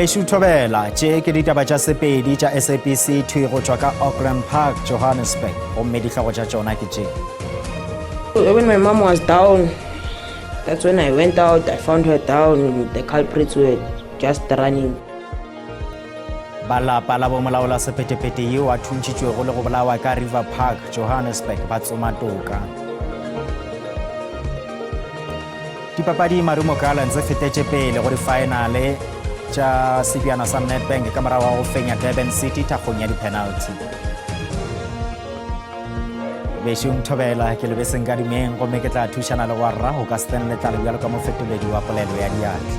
Bešo Thobela, tše ke ditaba tša Sepedi tša SABC thwi go tšwa ka Auckland Park, Johannesburg, gomme dihlogo tša tšona ke tše. When my mom was down, that's when I went out, I found her down, the culprits were just running. Ba lapa la bomolaola sephethephethe yo a thuntšhitšwego le go bolawa ka River Park, Johannesburg ba tsoma toka. Dipapadi Marumo Gallants e fetetše pele go difaenale tša sebjana sa Nedbank ka morago ga go fenya Durban City thakgong ya di-penalty. Bešong Thobela ke lebeseng ka dimeng gomme ke tla thušana le gwarra go ka Stanley Tlale bjalo ka mofetoledi wa polelo ya diatla.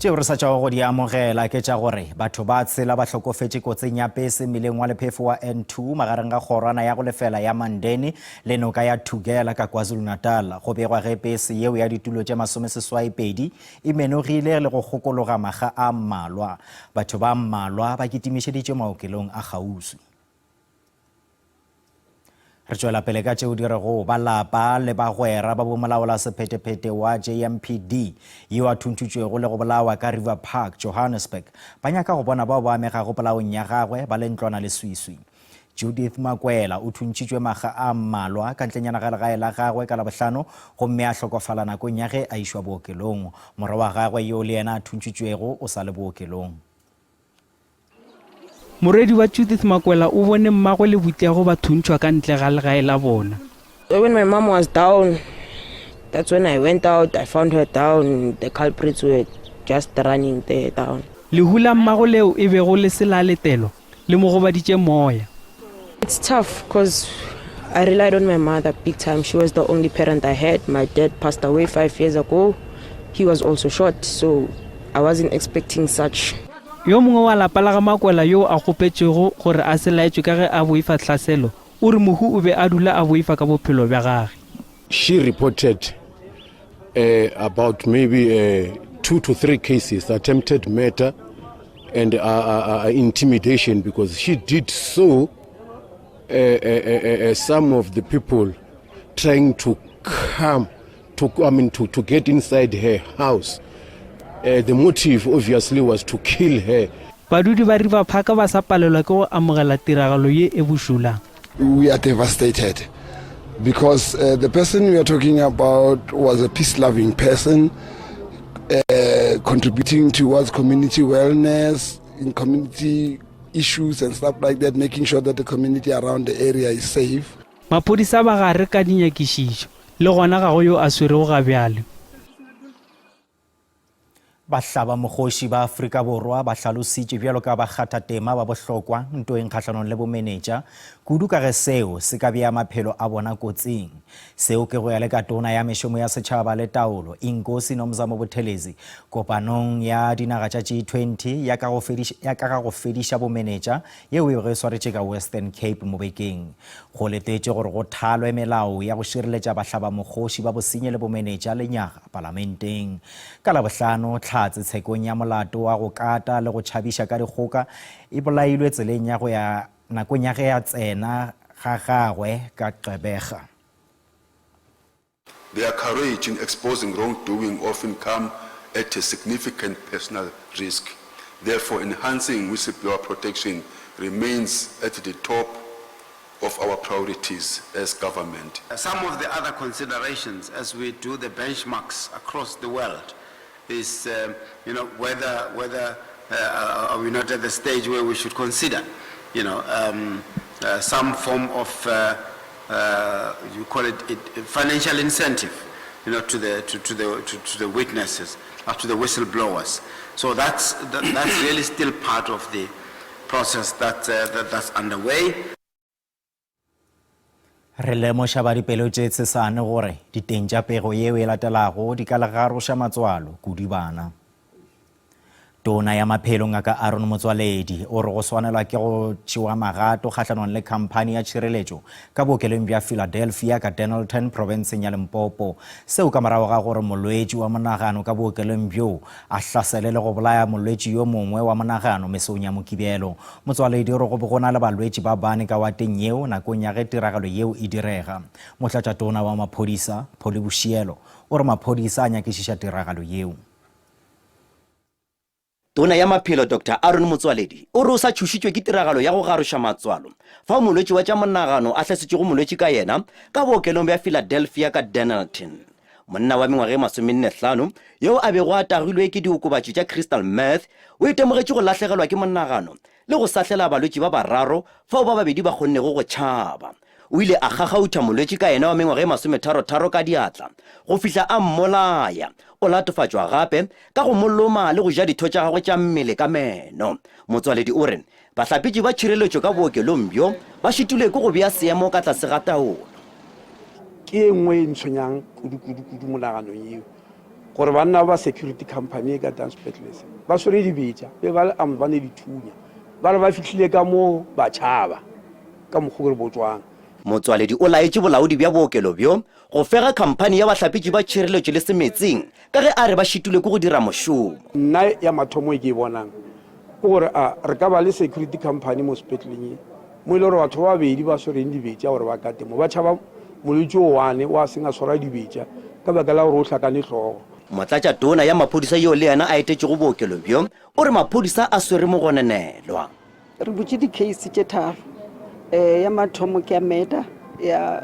Tšeo re sa tšwago go di amogela ke tša gore batho ba tshela ba hlokofetše kotsing ya pese mmileng wa lephefo wa N2 magareng ga kgorwana ya go lefela ya Mandeni le noka ya Tugela ka KwaZulu-Natal. Go begwa ge pese yeo ya ditulo tše masomeseswaipedi e menogile le go kgokologa makga a mmalwa. Batho ba mmalwa ba kitimišeditšwe maokelong a kgauswi. Re tšwela pele ka tšeo di rego ba lapa le bagwera ba bomolaola sephetephete wa JMPD yo a thunthutšwego le go bolawa ka River Park, Johannesburg, ba nyaka go bona bao ba amegago polaong ya gagwe ba le ntlwana leswiswi. Judith Makwela o thuntšhitšwe makga a mmalwa ka ntlenyana ga legae la gagwe ka Labohlano gomme a hlokofala nakong ya ge a išwa bookelong. Morwa wa gagwe yo le yena a thuntšhitšwego o sa le bookelong. Morwedi wa Judith Makwela o bone mmagwe le Butlego ba thuntšhwa ka ntle ga legae la bona. When my mom was down, that's when I went out, I found her down, the culprits were just running there down. Lehu la mmagwe leo e bego le se la letelwa le mo gobaditše moya. It's tough cause I relied on my mother big time. She was the only parent I had. My dad passed away five years ago. He was also shot, so I wasn't expecting such. Yo mongwe wa lapa la ga Makwela yoo a kgopetšwego gore a se laetšwe ka ge a boifa tlhaselo, o re mohu o be a dula a boifa ka bophelo bja gage. She reported uh, about maybe uh, two to three cases attempted murder and uh, uh, uh, intimidation because she did so uh, uh, uh, uh, some of the people trying to come to I mean to, to get inside her house. Uh, the motive obviously was to kill her. Badudi ba River Park ba sa palelwa ke go amogela tiragalo ye e bošula. We are devastated because uh, the person we are talking about was a peace-loving person, uh, contributing towards community wellness, in community issues and stuff like that, making sure that the community around the area is safe. Maphodisa ba gare ka dinyakišišo, le gona ga go yo a swerego ga bjale. Bahlabamokgoši ba Afrika Borwa ba hlalositšwe bjalo ka bakgathatema ba bohlokwa ntweng kgahlanong le bomenetša, kudu ka ge seo se ka bea maphelo a bona kotsing. Seo ke go ya le ka Tona ya Mešomo ya Setšhaba le Taolo, Inkosi Nomzamo Buthelezi, kopanong ya dinaga tša G20 ya ka go ya ka ga go fediša bomenetša yeo e bego e swaretše ka Western Cape mo bekeng. Go letetšwe gore go thalwe melao ya go šireletša bahlabamokgoši ba bosenyi le bomenetša lenyaga palamenteng. Ka Labohlano, Hlatse tshekong ya molato wa go kata le go tšhabiša ka dikgoka e bolailwe tseleng ya go ya nakong ya ge a tsena ga gagwe ka Gqeberha. Their courage in exposing wrongdoing often come at a significant personal risk. Therefore, enhancing whistleblower protection remains at the top of our priorities as government. Some of the other considerations as we do the benchmarks across the world is, um, you know, whether, whether uh, are we not at the stage where we should consider, you know, um, uh, some form of, uh, uh, you call it, it, financial incentive, you know, to the, to, to the, to, to the witnesses, uh, to the whistleblowers. So that's, that, that's really still part of the process that, uh, that, that's underway. Re lemoša ba dipelo tše tshesane gore diteng tša pego yeo e latelago di ka le garoša matswalo, kudu bana. Tona ya Maphelo Ngaka Aaron Motsoaledi o re go swanelwa ke go tšewa magato kgahlanong le khamphani ya tšhireletšo ka bookelong bja Philadelphia ka Dennilton profenseng ya Limpopo. Seo ka morago ga gore molwetši wa monagano ka bookelong bjoo a hlasele le go bolaya molwetši yo mongwe wa monagano mesong ya Mokibelo. Motsoaledi o re go be go na le balwetši ba bane ka wateng yeo nakong ya ge tiragalo yeo e direga. Motlatšatona wa maphodisa, Polly Boshielo, o re maphodisa a nyakišiša tiragalo yeo. Tona ya Maphelo Doctor Aaron Motsoaledi o re o sa tšhošitšwe ke tiragalo ya go garoša matswalo fao molwetši wa tša monagano a hlasetšego molwetši ka yena ka bookelong bja Philadelphia ka Dennilton. Monna wa mengwaga e masomennehlano yo a bego a tagilwe ke diokobatši tša crystal meth o itemogetše go lahlegelwa ke monagano le go sahlela balwetši ba bararo fao ba babedi ba kgonnego go tšhaba. O ile a kgakgautha molwetši ka yena wa mengwaga e masometharotharo ka diatla go fihla a mmolaya. O latofatšwa gape ka go mo loma le go ja ditho tša gagwe tša mmele ka meno. Motswaledi o re bahlapetši ba tšhireletšo ka bookelong bjo ba šitilwe ke go bea seemo ka tlase ga taolo. Ke e nngwe e ntshwenyang kudu-kudu-kudu monaganong yeo, gore banna ba ba security company e ka Dunspetles ba swere dibetša, be ba le armed, ba ne dithunya, ba re ba fihlile ka moo ba tšhaba. Ka mokgwa o re botšwang. Motswaledi o laetše bolaodi bja bookelo bjo go fega khamphani ya bahlapetši ba tšhireletšo le semetseng ka ge a re ba šitilwe ke go dira mošomo. Nna ya mathomo e ke e bonang ke gore a re ka ba le security company mo sepetleleng ye mo e le gore batho ba babedi ba swereng dibetša gore ba kate mo ba tšhaba molwetši o one o a seng a swara dibetša ka baka la gore o hlakane hlogo. Motlatšatona ya maphodisa yo le yena a etetšego bookelo bjo o re maphodisa a swere mogononelwa. Re butše di-case tše tharo. Um ya mathomo ke ya murder ya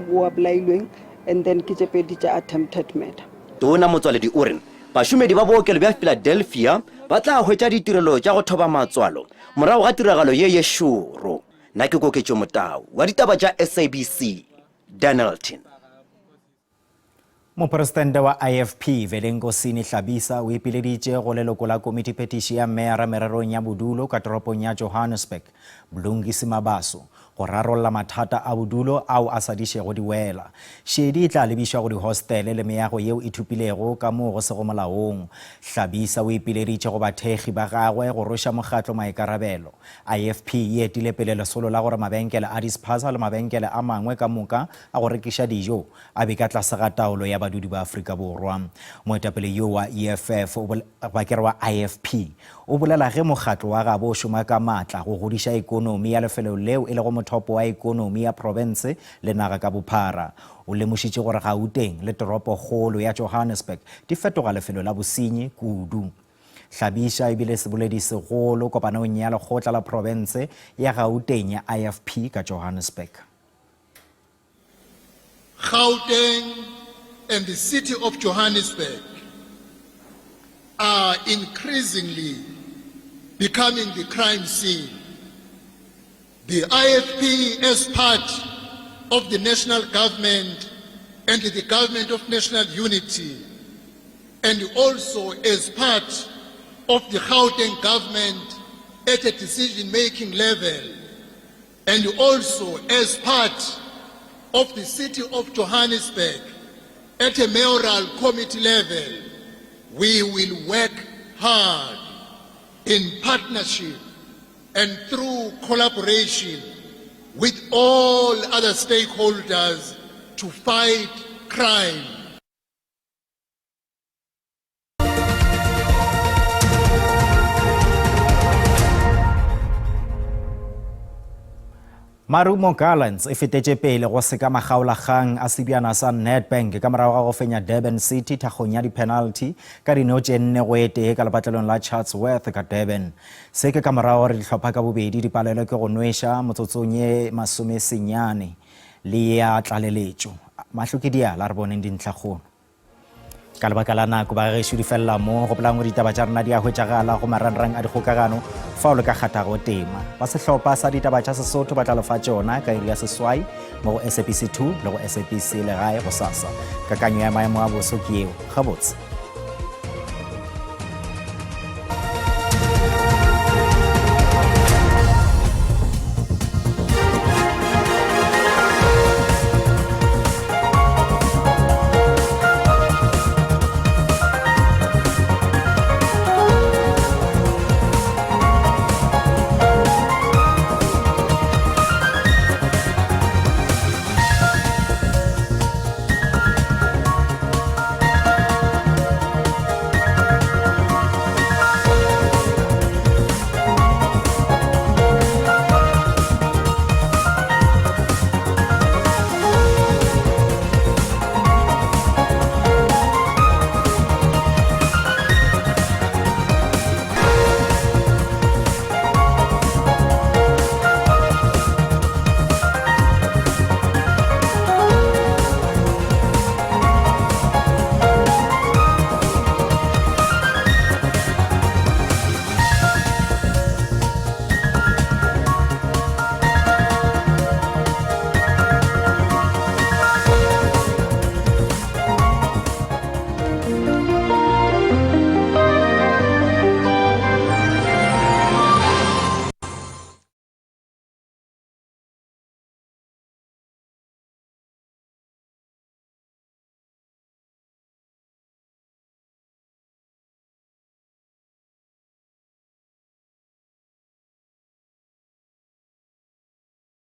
wo a bolailweng and then ke tše pedi tša attempted murder. Tona Motsoaledi o re bašomedi ba bookelo bja Philadelphia ba tla hwetša ditirelo tša go thoba matswalo morago ga tiragalo ye ye šoro. Nna ke Koketšo Motau wa ditaba tša SABC, Dennilton. Mopresidente wa IFP Velenkosini Hlabisa o ipileditše go leloko la komitiphethiši ya meyara mererong ya bodulo ka toropong ya Johannesburg, Mlungisi Mabaso, go rarolla mathata a bodulo ao a sa dišego di wela. Šedi e tla lebišwa go dihostele le meago yeo e thupilego ka moo go sego molaong. Hlabisa o ipileditše go bathekgi ba gagwe go rweša mokgatlo maikarabelo. IFP e etile pele lesolo la gore mabenkele a dispaza le mabenkele a mangwe ka moka a go rekiša dijo a be ka tlase ga taolo ya badudi ba Afrika Borwa. Moetapele yo wa EFF, goba ke re wa IFP, o bolela ge mokgatlo wa gabo o šoma ka maatla go godiša ekonomi ya lefelo leo e lego mothopo wa ekonomi ya profense le naga ka bophara. O lemošitše gore Gauteng le toropokgolo ya Johannesburg di fetoga lefelo la bosenyi kudu. Hlabiša e bile seboledi segolo kopanong ya lekgotla la profense ya Gauteng ya IFP ka Johannesburg. Gauteng and the city of Johannesburg are increasingly becoming the crime scene. The IFP as part of the national government and the government of national unity and also as part of the Gauteng government at a decision-making level and also as part of the city of Johannesburg at a mayoral committee level, we will work hard in partnership and through collaboration with all other stakeholders to fight crime. Marumo Gallants e fetetše pele go seka makgaolakgang a sebjana sa Nedbank ka morago ga go fenya Durban City thakgong ya di-penalty ka dino tše nne go e tee ka lepatlelong la Chatsworth ka Durban. Se ke ka morago gore dihlopha ka bobedi di palelwe ke go nweša motsotsong ye masomesenyane le ya tlaleletšo. Mahlo ke diala, re boneng dintlhakgolo. Ka lebaka la nako ba gešo di felela mo. Gopolang gore ditaba tša rena di a hwetšagala go marangrang a dikgokagano fao le ka kgathago tema. Ba sehlopha sa ditaba tša Sesotho ba tla lefa tšona ka iri ya seswai mo go SABC 2 le go SABC Legae gosasa. Kakanyo ya maemo a boso ke yeo. Gabotse.